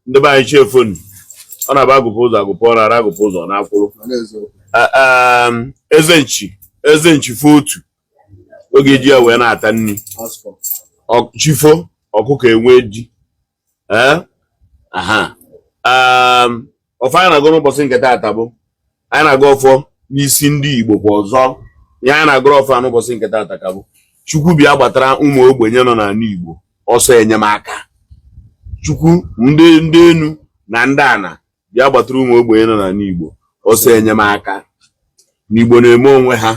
Ndị be anyị, chi efonu. Ọ na-abụ agụpụ ụzọ agụpụ, ọ na-ara agụpụ ụzọ na-akwụrụ. Eze nchi, eze nchi fo otu oge ji ya wee na-ata nri. Chi fo, ọkụkọ enwe ji. Ee, aha, ọfọ anyị na-agọ n'ụbọchị nke taata bụ anyị na-agọ ọfọ n'isi ndị Igbo kwa ọzọ. Ihe anyị na-agọrọ ọfọ a n'ụbọchị nke taata ka bụ Chukwu bịa gbatara ụmụ ogbenye nọ n'ala Igbo ọsọ enyemaka. Chukwu, ndị enu na ndị ana, bịa gbatara ụmụ ogbenye nọ n'ala Igbo ọsọ enyemaka. Na Igbo na-eme onwe ha,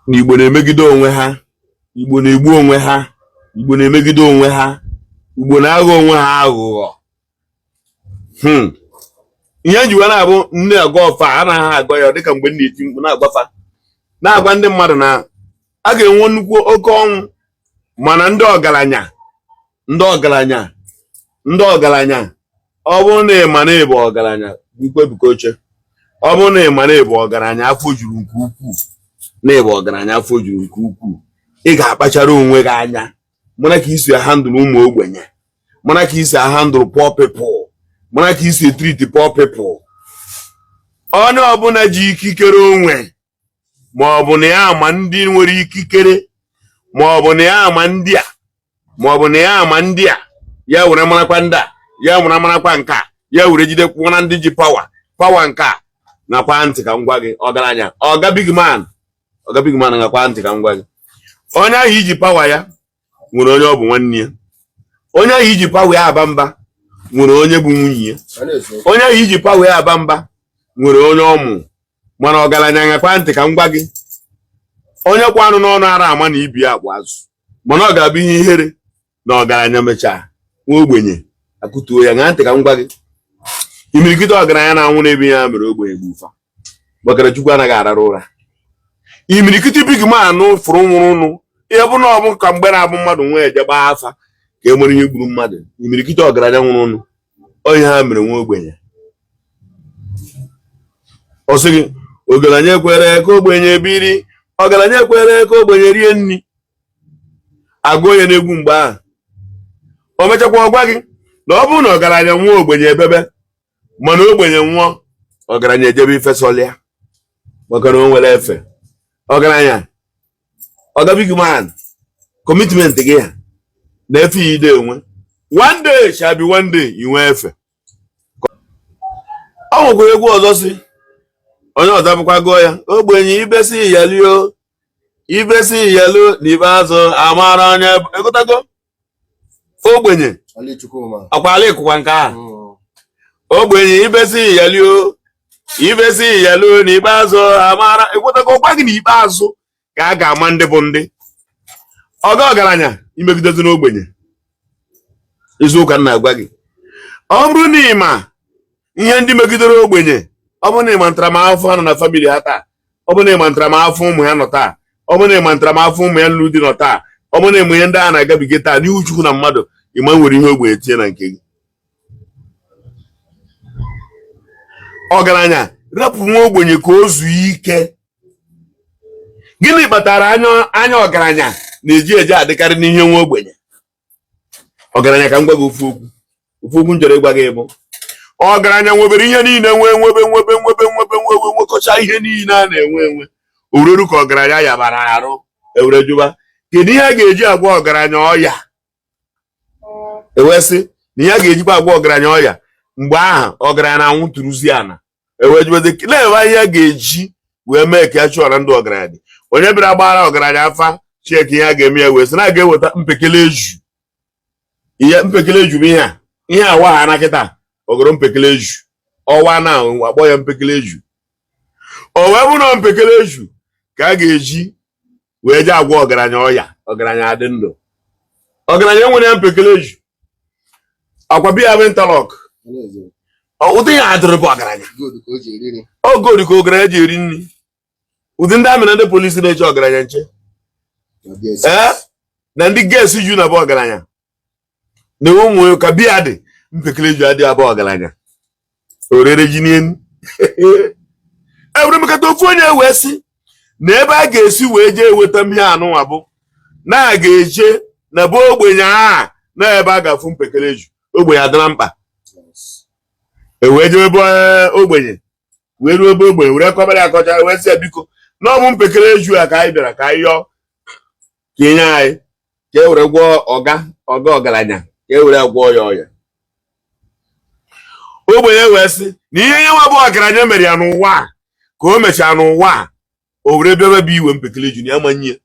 na Igbo na-emegide onwe ha, Igbo na-egbu onwe ha, Igbo na-emegide onwe ha, Igbo na-aghọ onwe ha aghụghọ. Ihe nji wee na-abụ nne agọ ọfọ a, anaghị agọ ya dịka mgbe m na-eti mkpu na-agwafa, na-agwa ndị mmadụ na a ga-enwe nnukwu oke ọnwụ, mana ndị ọgaranya, ndị ọgaranya, ndị ọgaranya, ọ bụrụ na ị ma na ị bụ ọgaranya, ikwebuka oche, ọ bụrụ na ị ma na ị bụ ọgaranya afọ juru nke ukwuu, na ị bụ ọgaranya afọ juru nke ukwuu, ị ga-akpachara onwe gị anya, mara ka i si ahandle ụmụ ogbenye, mara ka i si ahandle poor people, mara ka i si etreat poor people. Onye ọbụla ji ikikere onwe, ma ọ bụ na ya ama ndị nwere ikikere, ma ọ bụ na ya ama ndị a, ma ọ bụ na ya ama ndị a, ya were marakwa ndị a, ya were marakwa nke a, ya were jidekwa ndị ji power, power nke a. Ṅakwa ntị ka m gwa gị, ọgaranya, ọga big man, ọga big man, ṅakwa ntị ka m gwa gị, onye ahụ iji power ya nwere onye ọ bụ nwanne ya. Onye ahụ iji power ya aba mba nwere onye bụ nwunye ya. Onye ahụ iji power ya aba mba nwere onye ọ mụ. Mana ọgaranya, ṅakwa ntị ka m gwa gị, onye kwa anụ n'ọnụ ara ama na ibi ya akpụ azụ, mana ọ ga-abụ ihe ihere na ọgaranya mechaa nwa ogbenye akụtuo ya. Ṅaa ntị ka m gwa gị, imirikiti ọgaranya na-anwụ n'ebe ya mere ogbenye bụ ụfa, maka na Chukwu anaghị arara ụra. Imirikiti big man fụrụ nwụrụ nụ, ihe bụ na ọ bụ ka mgbe na-abụ mmadụ nwee eje gbaa afa ka e nwere ihe gburu mmadụ. Imirikiti ọgaranya nwụrụ nụ, onye ha mere nwa ogbenye. Ọ sị gị, ọgaranya ekwere ka ogbenye biri, ọgaranya ekwere ka ogbenye rie nri, agụọ ya n'egwu. Mgbe ahụ o mechakwa ọ gwa gị na ọ bụrụ na ọgaranya nwụọ, ogbenye ebebe, mana ogbenye nwụọ, ọgaranya ejebe ife sọlịa, maka na o nwere efe. Ọgaranya, ọga big man, commitment gị ha na efe ya ide enwe. One day shall be one day inwe efe. Ọ nwekwara egwu ọzọ si onye ọzọ bụkwa gụọ ya, ogbenye ibesi yalio, ibesi yalu, n'ikpeazụ amara onye egotago ogbenye. Ọkwala ịkụkwa nke a, ogbenye ibesi yalio, ibesi yalu, n'ikpeazụ amara ekwetago. Gwa gị n'ikpeazụ ka a ga-ama ndị bụ ndị ọga ọgaranya imegidezi n'ogbenye. Eziokwu m na-agwa gị, ọ bụrụ na ịma ihe ndị megidere ogbenye, ọ bụrụ na ịma ntaramahụhụ ha nọ na family ha taa, ọ bụrụ na ịma ntaramahụhụ ụmụ ya nọ taa, ọ bụrụ na ịma ntaramahụhụ ụmụ ya lụrụ di nọ taa, ọ bụrụ na ịma ihe ndị a na-agabiga taa n'ihu Chukwu na mmadụ, ịma nwere ihe ogbenye tinye na nke gị. Ọgaranya, rapụ nwa ogbenye ka o zuo ike. Gịnị kpatara anya ọgaranya na-eji eje adịkarị n'ihe nwa ogbenye? Ọgaranya, ka m gwa gị ofu okwu, ofu okwu m chọrọ ịgwa gị bụ, ọgaranya nwebere ihe niile, nwee, nwebe, nwebe, nwebe, nwebe, nwebe, nwekọcha ihe niile a na-enwe enwe. Oruru ka ọgaranya yabara arụ, ewere jụba kedu ihe a ga-eji agwọ ọgaranya ọya, ewee sị na ihe a ga-ejikwa agwọ ọgaranya ọya mgbe ahụ ọgaranya na-anwụ tụrụzi ana, ewee jụbazi na-enwe ihe a ga-eji wee mee ka ya chụọ na ndụ ọgaranya dị. Onye bịara gbara ọgaranya afa check ihe a ga-eme ya, wee sị na a ga-eweta mpekele eju. Ihe mpekele eju bụ ihe a, ihe awa ha na kịta ọgọrọ mpekele eju ọwa na akpọ ya mpekele eju. O wee bụ na mpekele eju ka a ga-eji wee jee agwọ ọgaranya ọya, ọgaranya adị ndụ. Ọgaranya enwere ya mpekele eju akwa biya bụ interlock, ụdị ya adịrị bụ ọgaranya ogodu ka ọgaranya ji eri nri. Ụdị ndị army na ndị polisi na-eche ọgaranya nche, ee, na ndị girls ju na bụ ọgaranya na ụmụ ka biya dị mpekele ju adịghị abụ ọgaranya orere ji n'elu. Ewere mekata ofu onye wee sị na ebe a ga-esi wee jee eweta ihe anụnwa bụ na a ga-eje na be ogbenye a. Na ebe a ga-afụ mpekele eju, ogbenye adịla mkpa. E wee jebe ebe ogbenye, wee ruo ebe ogbenye, were kọbara ya akọcha, wee sị ya, biko, na ọ bụ mpekele eju a ka anyị bịara ka anyị yọọ ka enye anyị, ka e were gwọọ ọga ọgaranya, ka e were gwọọ ya ọya. Ogbenye wee sị na ihe nye nwa bụ ọgaranya mere ya n'ụwa a, ka o mechaa n'ụwa a, o were bịaba bụ iwe mpekele eju na ya manye.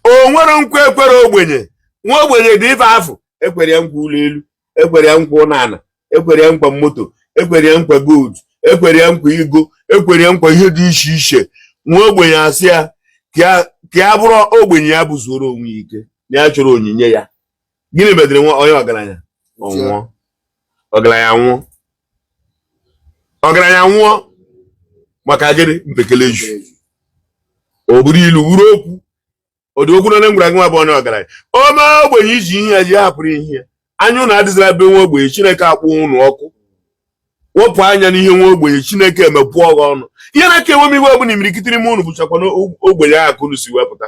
O nwere nkwa ekwere ogbenye, nwa ogbenye dị ife afụ. Ekwere ya nkwa ụlọ elu, ekwere ya nkwa ụlọ ala, ekwere ya nkwa moto, ekwere ya nkwa gold, ekwere ya nkwa ego, ekwere ya nkwa ihe dị iche iche. Nwa ogbenye asị ya ka ya bụrụ ogbenye, ya bụzuoro onwe ya ike, na ya chọrọ onyinye ya. Gịnị medere nwa onye ọgaranya? Ọ nwụọ. Ọgaranya nwụọ, ọgaranya nwụọ. Maka gịnị? Mpekele eju. O buru ilu wuru okwu ọ dị okwu na ngwara gị nwa bụ onye ọgaranya, o mee ogbenye iji ihe ya ji hapụrụ ihe ya. Anya ụnụ adịzila be nwa ogbenye. Chineke akpụ ụnụ ọkụ. Wepụ anya n'ihe nwa ogbenye, Chineke emepụọ gị ọnụ. Ihe na-aka enwe m iwe bụ na imirikiti n'ime ụnụ bụchakwa na ogbenye ahụ ka unu si wepụta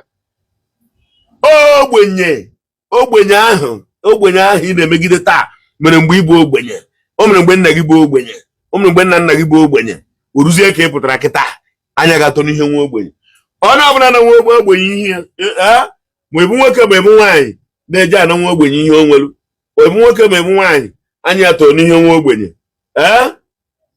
ogbenye. Ogbenye ahụ, ogbenye ahụ ị na-emegide taa mere mgbe ị bụ ogbenye, o mere mgbe nna gị bụ ogbenye, o mere mgbe nna nna gị bụ ogbenye. O ruzie ka ị pụtara kịta, anya ga-atọ n'ihe nwa ogbenye. Onye ọbụla na nwa ogbenye ihe ya, ma ịbụ nwoke ma ịbụ nwaanyị na-eje ana nwa ogbenye ihe o nwelu, ma ịbụ nwoke ma ịbụ nwaanyị anya ya tọrọ n'ihe nwa ogbenye, ee,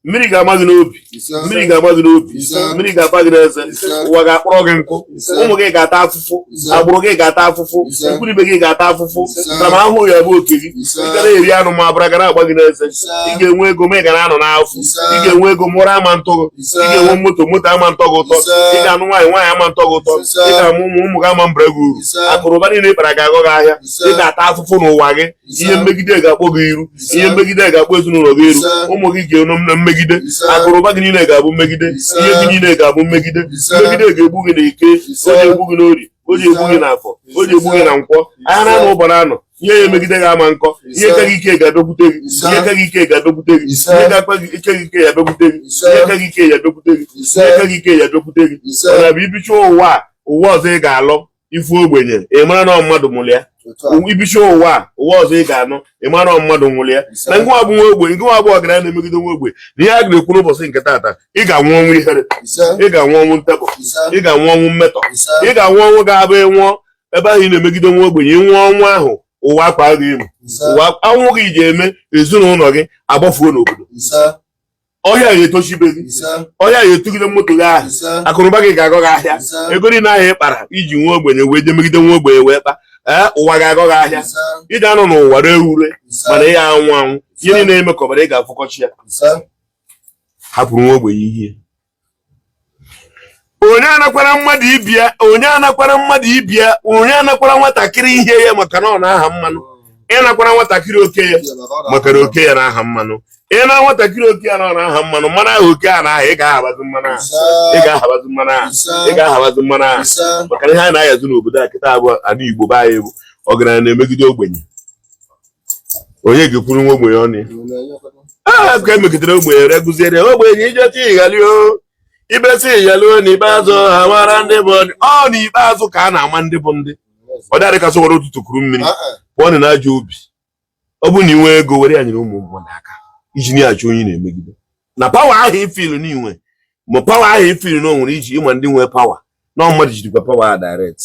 mmiri ga-ama gị n'obi. Mmiri ga-ama gị n'obi. Mmiri ga-aba gị n'eze. Ụwa ga-akpọrọ gị nkụ. Ụmụ gị ga-ata afụfụ. Agbụrụ gị ga-ata afụfụ. Ikwu ibe gị ga-ata afụfụ. Ntaramahụhụ ya bụ oke gị. Ị gara eri anụ ma abụra gara agba gị n'eze. Ị ga-enwe ego ma ị ga na-anọ n'afụ. Ị ga-enwe ego ma ụra ama ntọ gị. Ị ga-enwe moto, moto ama ntọ gị ụtọ. Ị ga-anụ nwaanyị, nwaanyị ama ntọ gị ụtọ. Ị ga-amụ ụmụ, ụmụ gị ama mbere gị uru. Akụrụba niile ị kpara ga-aghọ gị ahịa. Ị ga-ata afụfụ n'ụwa gị. Ihe mmegide ga-akpọ gị iru. Ihe mmegide ga-akpọ ezinụlọ gị iru. Ụmụ gị ga-eno na mmegide. Akụrụba gị niile ga-abụ mmegide. Ihe gị niile ga-abụ mmegide. Mmegide ga-egbu gị n'eke, o ji egbu gị n'orie, o ji egbu gị n'afọ, o ji egbu gị na nkwọ. Anya na anụ ụbara anọ. Ihe ya emegide gị ama nkọ. Ihe ka gị ike ga-abịakwute gị. Ihe ka gị ike ga-abịakwute gị. Ihe ga-akpa gị ike gị ike ya abịakwute gị. Ihe ka gị ike ya abịakwute gị. Ihe ka gị ike ya abịakwute gị. Ọ na-abụ ibicha ụwa a, ụwa ọzọ ị ga-alọ ifu ogbenye, ị mara na ọ mmadụ mụrụ ya. Ibicha ụwa a, ụwa ọzọ ị ga-anọ, ị mara na ọ mmadụ nwụrụ ya. Na ngwa bụ nwa ogbenye, ngwa bụ ọgaranya na-emegide nwa ogbenye, na ihe a ga-ekwu n'ụbọchị nke taata, ị ga-anwụ ọnwụ ihere, ị ga-anwụ ọnwụ ntebọ, ị ga-anwụ ọnwụ mmetọ, ị ga-anwụ ọnwụ ga-abụ ịnwụọ ebe ahụ ị na-emegide nwa ogbenye. Ịnwụọ ọnwụ ahụ, ụwa akwa gị emu. Ụwa anwụ gị ji eme ezinụlọ gị agbafuo n'obodo. Ọhịa ga-etochibe gị. Ọhịa ga-etugide moto gị ahụ. Akụnụba gị ga-agọ gị ahịa. Ego niile ahụ ị kpara iji nwa ogbenye wee jee megide nwa ogbenye wee kpa, ee, ụwa ga-agọ gị ahịa. Ị ga-anọ n'ụwa ree ure, mana ị ga-anwụ anwụ. Ihe niile emekọbara, ị ga-afụkọchi ya. Hapụrụ nwa ogbenye ihe. Onye anakwara mmadụ ibia, onye anakwara mmadụ ibia, onye anakwara nwatakịrị ihe ya, maka na ọ na-aha mmanụ. Ịnakwara nwatakịrị oke ya, maka na oke ya na-aha mmanụ. Ị na nwatakịrị oke ya na ọ na-aha mmanụ, mmanụ ahụ oke a na-aha, ị ga-ahabazi mmanụ ahụ, ị ga-ahabazi mmanụ ahụ, ị ga-ahabazi mmanụ ahụ. Maka na ihe a na-ahazi n'obodo a kịta abụ ala Igbo be anyị bụ ọgaranya na-emegide ogbenye. Onye ga-ekwuru nwa ogbenye ọnụ ya? A ka emegidere ogbenye, regụziere ogbenye ijọta ịghali o ibesi ịghalio. N'ikpeazụ ha mara ndị bụ ndị. Ọ n'ikpeazụ ka a na-ama ndị bụ ndị. Ọ dịghị kasị were ụtụtụ kuru mmiri pụọ na ajọ obi. Ọ bụrụ na ị nwee ego, were ya nyere ụmụ mmadụ aka iji na-achọ onye na-emegide na power ahụ ifilu n'inwe, ma power ahụ ifilu na o nwere iji ịma ndị nwee power na mmadụ jirikwa power a direct.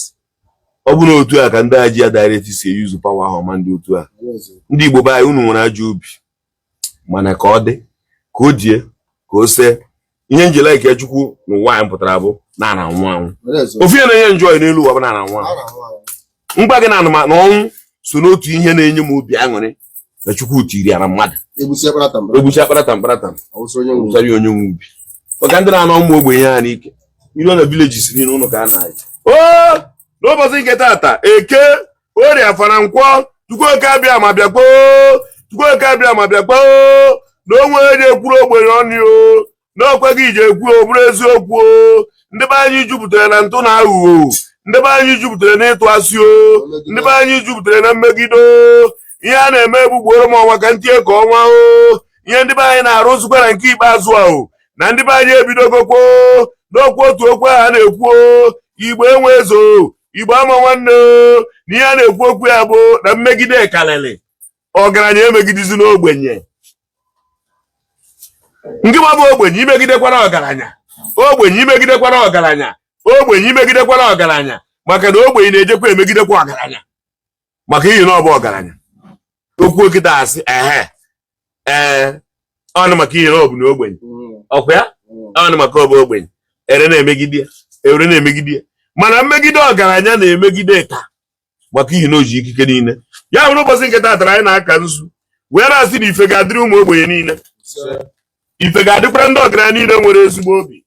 Ọ bụ na otu a ka ndị a ji ya direct si eyuzu power ahụ ọma. Ndị otu a, ndị Igbo be anyị, unu nwere ajọ obi, mana ka ọ dị, ka o die, ka o see. Ihe nji like Chukwu n'ụwa anyị pụtara bụ na a na-anwụ anwụ. Ofu ihe na-enye njọ n'elu ụwa bụ na a na-anwụ anwụ. Mgba gị na anụmanụ na ọnwụ so n'otu ihe na-enye m obi aṅụrị na Chukwu tiri ya na mmadụ. Egbuchi akparata mkparata, awụsara ya onye nwe ubi. Maka ndị na-anọ ụmụ ogbenye ha n'ike iruo na villages niile ụnụ ka a na-ayị o. N'ụbọchị nke taata, Eke, Orie, Afọ na Nkwọ, Chukwu Oke abịa ma bịa gboo, Chukwu Oke abịa ma bịa gboo, na onwe onye ekwuru ogbenye ọnụ o, na okweghị ije ekwu o bụrụ eziokwu o. Ndị be anyị jupụtara na ntụ na aghụghọ. Ndị be anyị jupụtara na ịtụ asị o. Ndị be anyị jupụtara na mmegide o. Ihe a na-eme egbugboro m ọnwa ka ntinye ka ọnwa o. Ihe ndị be anyị na-arụzikwa na nke ikpeazụ a o, na ndị be anyị ebidogokwo n'okwu otu okwu ahụ a na-ekwu o. Igbo enwe eze o. Igbo ama nwanne o, na ihe a na-ekwu okwu ya bụ na mmegide karịrị. Ọgaranya emegidezina ogbenye. Ngị nwa bụ ogbenye imegidekwara ọgaranya, ogbenye imegidekwara ọgaranya, ogbenye imegidekwara ọgaranya, maka na ogbenye na-ejekwa emegidekwa ọgaranya maka ihi na ọ bụ ọgaranya. Okwu okịta asị ehe ee ọnụ maka ihe na ọ bụ na ogbenye ọkwa ya ọnụ maka ọ bụ ogbenye ere na-emegide ya, ere na-emegide ya. Mana mmegide ọgaranya na-emegide ka maka ihi na o ji ikike niile. Ya bụrụ ụbọchị nke taatara anyị na-aka nzu wee na-asị na ife ga-adịrị ụmụ ogbenye niile, ife ga-adịkwara ndị ọgaranya niile nwere ezigbo obi,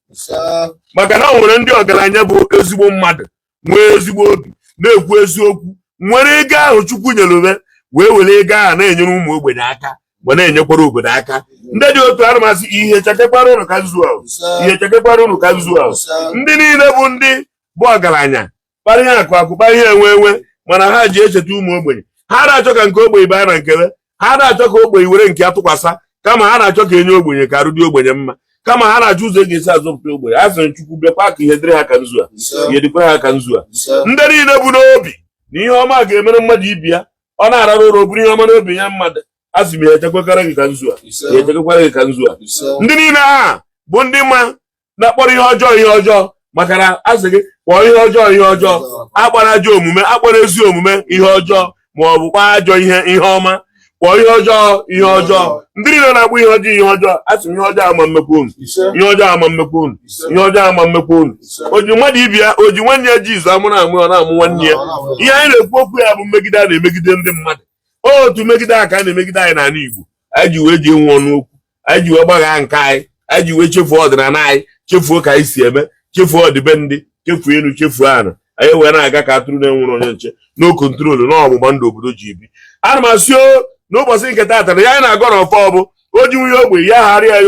maka na o nwere ndị ọgaranya bụ ezigbo mmadụ, nwee ezigbo obi, na-ekwu eziokwu, nwere ego ahụ Chukwu nyere ube wee were ego ahụ na-enyere ụmụ ogbenye aka ma na-enyekwara obodo aka. Ndị dị otu ana m asị ihe chekekwara ụnụ ka nzu ahụ, ihe chekekwara ụnụ ka nzu ahụ. Ndị niile bụ ndị bụ ọgaranya kpara ihe akụ akụ, kpara ihe enwe enwe, mana ha ji echeta ụmụ ogbenye. Ha na-achọ ka nke ogbenye baa na nkele, ha na-achọ ka ogbenye were nke ya tụkwasị, kama ha na-achọ ka enye ogbenye ka arụ dị ogbenye mma, kama ha na-achọ ụzọ e ga-esi azọpụta ogbenye. A sịrị Chukwu bịakwa ka ihe dịrị ha ka nzu a, ihe dịkwara ha ka nzu a. Ndị niile bụ n'obi na ihe ọma ga-emere mmadụ ibi ya, ọ na-arara ụra o buru ihe ọma n'obi ya mmadụ, a sị m ya echekwakara gị ka nzu a, ya echekwakara gị ka nzu a. Ndị niile ha bụ ndị ma na-akpọrọ ihe ọjọọ ihe ọjọọ, maka na a sị gị kpọọ ihe ọjọọ ihe ọjọọ, akpọrọ ajọ omume, akpọrọ ezi omume ihe ọjọọ, ma ọ bụ kpọọ ajọ ihe ihe ọma, kpọọ ihe ọjọọ ihe ọjọọ. Ndị niile na-akpọ ihe ọjọọ ihe ọjọọ, a sị m ihe ọjọọ ama mmekwa unu, ihe ọjọọ ama mmekwa unu, ihe ọjọọ ama mmekwa unu. O ji mmadụ ibi ya, o ji nwanne ya ji izu amụrụ amụ, ọ na-amụ nwanne ya. Ihe anyị na-ekwu okwu ya bụ mmegide a na-emegide ndị mmadụ. Otu mmegide a ka a na-emegide anyị n'ala Igbo, anyị ji wee ji enwe ọnụ okwu, anyị ji wee gbaghaa nke anyị, anyị ji wee chefuo ọdịnala anyị, chefuo ka anyị si eme, chefuo ọdịbendị, chefuo elu, chefuo ala. Anyị wee na-aga ka atụrụ na-enwere onye nche, no control na ọgbụgba ndụ obodo ji ebi. Ana m asị o n'ụbọchị nke taata na ya anyị na-agọ n'ọfọ bụ o ji nwunye ogbenye ya gharịa ya,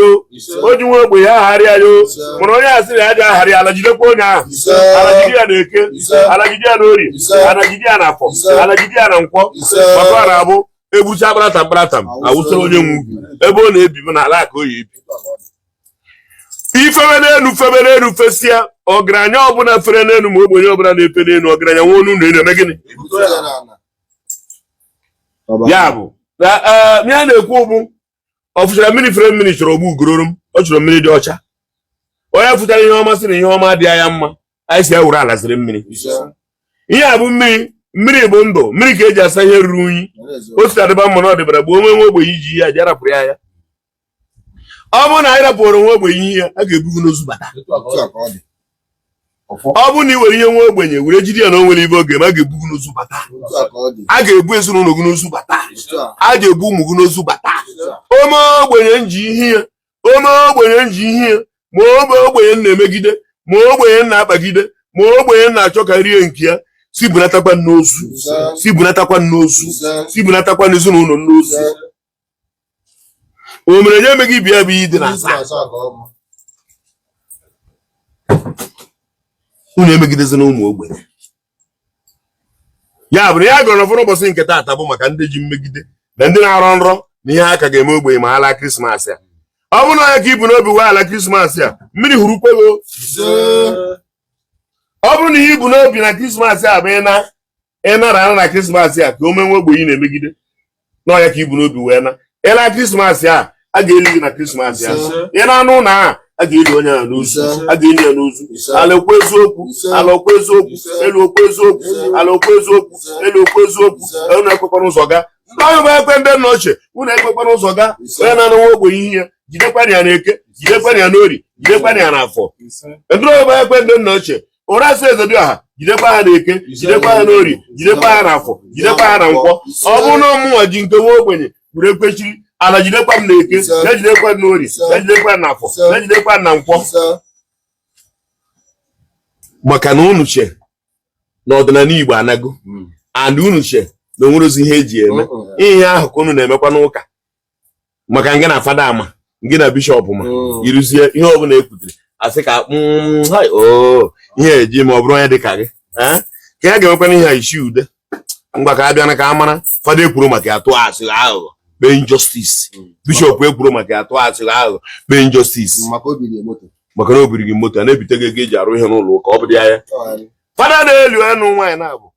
o ji nwa ogbenye ya gharịa ya, mụrụ onye a sịrị ya ji agharị ala, jidekwa onye ahụ, ala jide ya na eke, ala jide ya na orie, ala jide ya na afọ, ala jide ya na nkwọ, maka ọ na-abụ egbucha kparatam kparatam awụsara onye nwe ubi ebe ọ na-ebi bụ n'ala ka o yi ebi. Ifebe n'elu febe n'elu fesịa, ọgaranya ọbụla fere n'elu ma ogbenye ọbụla na-efe n'elu, ọgaranya nwe onu na eme gịnị? Ya bụ na ya na-ekwu bụ ọ fụchara mmiri fere mmiri chọrọ ogbu ugororo m, ọ chọrọ mmiri dị ọcha. Onye fụchara ihe ọma sị na ihe ọma adịghị ya mma, anyị si ewere ala ziri mmiri. Ihe a bụ mmiri, mmiri bụ ndụ, mmiri ka eji asa ihe ruru unyi. O si adịba mma na ọdịbara gboo onwe nwe ogbenye iji ihe a ji arapụrụ ya ya. Ọ bụrụ na anyị rapụrụ nwa ogbenye ihe ya, a ga-ebu gị n'ozu bata. Ọ bụrụ na ị were ihe nwa ogbenye were jide ya na o nwere ibe oge ma a ga-ebu gị n'ozu bata, a ga-ebu ezinụlọ gị n'ozu bata, a ga-ebu ụmụ gị n'ozu bata. Ome ogbenye nji ihe ya, ome ogbenye nji ihe ya, ma ogbe ogbenye na-emegide, ma ogbenye na-akpagide, ma ogbenye na-achọ ka rie nke ya, si bunatakwa n'ozu, si bunatakwa n'ozu, si bunatakwa n'ezinụlọ n'ozu. O mere nye emeghị ibi ya bụ iyi dị na asaa. Unu emegidezina ụmụ ogbenye. Ya bụrụ ya gọrọ n'ọfọ ụbọchị nke taata bụ maka ndị ji mmegide na ndị na-arọ nrọ na ihe aka ga-eme ogbenye ma ala Krismas ya. Ọ bụrụ na onye ka ibu n'obi wee ala Krismas ya, mmiri hụrụ kwego. Ọ bụrụ na ihe ibu n'obi na Krismas a bụ ịna ịnara ara na Krismas a ka o menwe ogbenye na-emegide n'ọya ka ibu n'obi wee na ịla Krismas a, a ga-eli gị na Krismas a. Ị na-anụ ụlọ a, a ga-eli onye ahụ n'ozu, a ga-eli ya n'ozu. Ala okwu eziokwu, ala okwu eziokwu, elu okwu eziokwu, ala okwu eziokwu, elu okwu eziokwu. Unu ekwekwana ụzọ gaa. Ndị ahụ bụ ekwe ndị nna ochie, unu ekwekwana ụzọ gaa. Onye na-anụ nwa ogbenye ihe ya, jidekwana ya n'eke, jidekwana ya n'orie, jidekwana ya n'afọ. Ndị ahụ bụ ekwe ndị nna ochie, ụra sị eze dị ọha, jidekwa ha n'eke, jidekwa ha n'orie, jidekwa ha n'afọ, jidekwa ha na nkwọ. Ọ bụrụ na ọmụnwa ji nke nwa ogbenye were kwechiri ala, jidekwa m n'eke, ya jidekwa m n'orie, ya jidekwa m n'afọ, ya jidekwa m na nkwọ. Maka na unu che na ọdịnala Igbo anago, and unu che na onwere ozi ihe eji eme ihe ahụ ka unu na-emekwa n'ụka, maka ngị na fada ama ngị na bishọp ma iruzie ihe ọbụla ekwutere asị ka ihe eji ma ọ bụrụ onye dị ka gị ka ya ga-enwekwana ihe a isi ude ngwa ka a bịa na ka a mara. Fada ekwuru maka ya tụọ asị aghụghọ kpee injustice, bishọp ekwuru maka ya tụọ asị aghụghọ kpee injustice, maka na o biri gị moto a na-ebite gị ego eji arụ ihe n'ụlọ ụka, ọ bụ dị ya. Fada na-elu enu nwaanyị na-abụ.